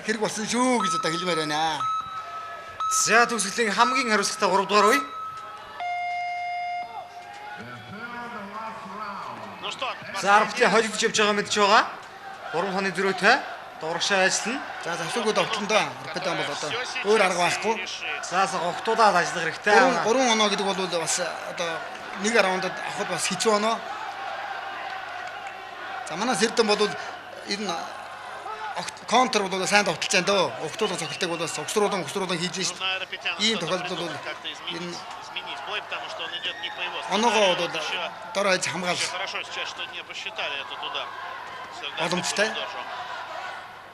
хэрэг болсон шүү гэж одоо хэлмээр байна. За төгсгөлийн хамгийн хариуцлагатай 3 дугаар үе. За Арпти хожигдож явж байгаа мэдж байгаа. 3 тооны зөрөөтэй дурагшаа ажиллана. За завсаргүй довтлон доо. Арпидан бол одоо өөр арга байхгүй. За огтудаад ажиллах хэрэгтэй. 3 оноо гэдэг бол бас одоо нэг раундад авахд бас хэцүү оноо. За манай Сэрдэн бол ер нь контр бол сайн довтолж байна дөө. Огтуулга цохилтыг бол бас угсруулан хийж шít. Ийм тохиолдолд бол энэ оноогоо бол дор хаяж хамгаалах боломжтой.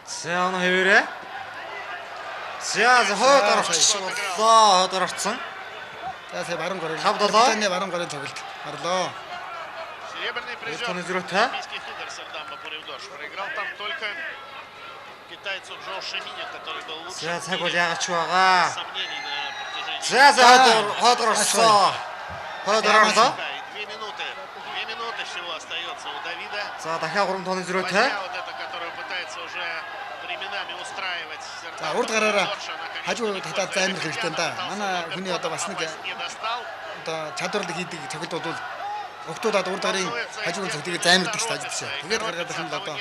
За оноо хэвээрээ. За хойд орчихлоо. Хойд орсон. За сая баруун горыг 5-7. Баруун горын цохилт орлоо. Серебряный призер Олимпийских игр Сердамба Пуривдош проиграл там только китайцу Джоу Шимине, который был лучшим. За цаг бол яагаад ч байгаа. Сомнений на протяжении. За хойд орсон. Хойд орлоо. 2 минуты. 2 минуты всего остается у Давида. За дахиад 3 тооны зөрөөтэй. Вот это, которую пытается уже временами устраивать. За урд гараараа хажуу татаад займрах хэрэгтэй юм да. Манай хүний одоо бас нэг одоо чадварлаг хийдэг цохилт бол огтудаад урд гарын хажуугийн цогтыг займирдаг шүү дээ. Тэгээд гаргаад ирэх нь л одоо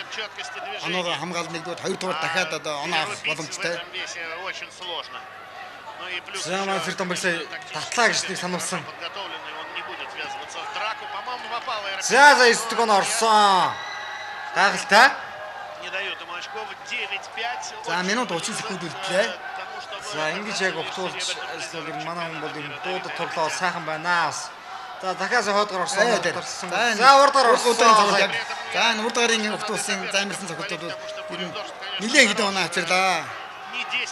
оноогоо хамгаална нэгдүгээр, хоёрдугаар дахиад одоо оноо авах боломжтой. За манай Сэрдэн сая татлаа гэж нэг сануулсан. За за 9 дэх оноо орсон. Гайхалтай. За минут 30 секунд үлдлээ. За ингэж яг огтуулж ажиллавал манай хүн бол юм дуудад тоглоо сайхан байна. За дахиад хойдгоор орсон. За урдгаар орсон. За энэ урд гарын огтуулсан займирсан цогцолтууд бол ер нь нэлээд хэдэн оноо авчирлаа.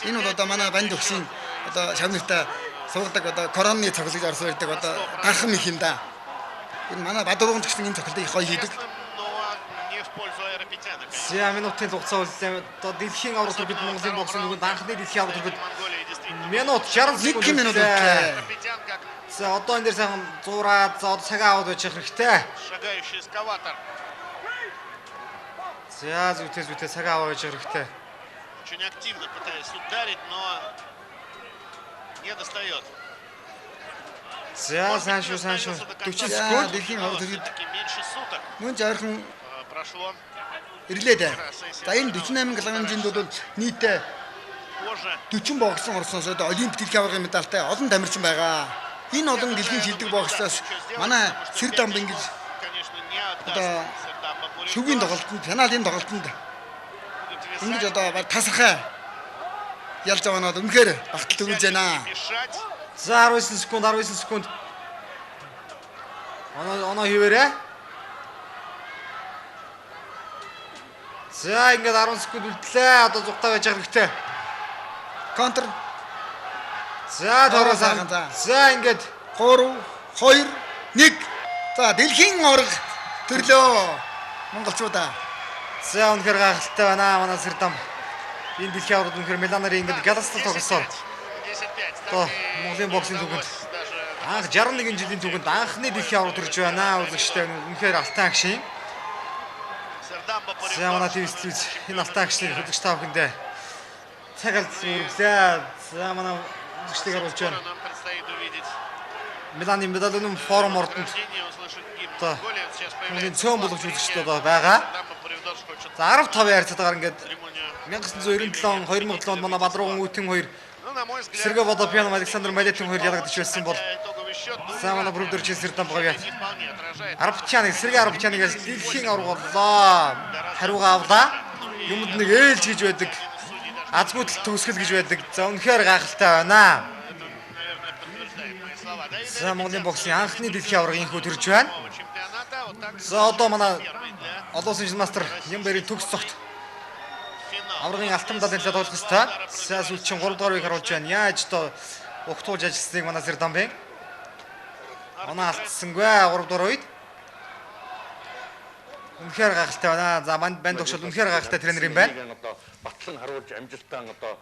Энэ бол одоо манай банд өгсөн одоо шавныртаа суугадаг одоо короны цогцол гэж орсон байдаг одоо дархан их юм да. Энэ манай Бадурган гэсэн энэ цогцолтыг их гоё хийдэг. За минутын хугацаа үлдээ. Одоо дэлхийн аварга төрөд Монголын боксын нүгэнд анхны дэлхийн аварга төрөд минут 60 секунд минут үлдлээ. За одоо энэ дээр сайхан зуураад за одоо цагаа аваад байж хэрэгтэй. Шагающий эскаватор. За зүйтэй цагаа аваад байж хэрэгтэй. Очень активно пытаясь ударить, но не достает. За сайн шүү 40 секунд. Дэлхийн аварга төрөд мөн жаархан прошло. Ирлээ дээ. За энэ 48 кг хэмжээнд бол нийтдээ 40 боксон орсноос одоо олимп дэлхийн аваргын медальтай олон тамирчин байгаа. Энэ олон дэлхийн шилдэг боксоос манай Сэрдамб ингэж одоо шүгийн тоглолтод, финалийн тоглолтод ингэж одоо баг тасархай ялж байгаа нь үнэхээр багтал төгөлж байна. За 19 секунд, 19 секунд. Оноо хийвэрээ. За ингээд 10 секунд үлдлээ. Одоо зугтаа байж байгаа хэрэгтэй. Контр. За тоороо. За ингээд 3 2 1. За дэлхийн аварга төрлөө монголчуудаа. За үнэхээр гайхалтай байна манай Сэрдам. Энэ дэлхийн аваргад үнэхээр Миланаар ингээд галастал тоглосоор. Одоо Монголын боксын түүхэнд анх 61 жилийн түүхэнд анхны дэлхийн аварга төрж байна. Үзэгчтэй үнэхээр алтан агшин. За манай ТV телевиз энэ алтан агшныг үзэгч та бүхэндээ цаг алдсан үргэлээ. За манай үзэгчдийг харуулж байна. Миланы медалын форум ордонд одоо Монголын цөөн болгож үзэгчд одоо байгаа. За 15 харьцаатаар ингээд 1997 он 2007 онд манай Балрууган Үтэн хоёр Сергей Водопьянов, Александр Малетин хоёр ялагдчих байсан бол за манай Бүрдөрчин Сэрдам Богавьяат Арпчаныг Сергей Арпчаныг дэлхийн аварга боллоо. Хариугаа авлаа. Юмд нэг ээлж гэж байдаг. Азгүйдэл төгсгөл гэж байдаг. За үнэхээр гайхалтай байна. За Монголын боксын анхны дэлхийн аварга инхүү төрж байна. За одоо манай олон улсын жил мастер Нямбарын төгс цогт аваргын алтан медалийн төлөө тоглох ёстой. За сүүлчийн 3 дугаар үеийг харуулж байна. Яаж одоо угтуулж ажилласныг манай Сэрдамбын оноо алдсангүй 3 дугаар үед. Үнэхээр гайхалтай байна. За банд багш бол үнэхээр гайхалтай тренер юм байна. Одоо батлан харуулж амжилттай одоо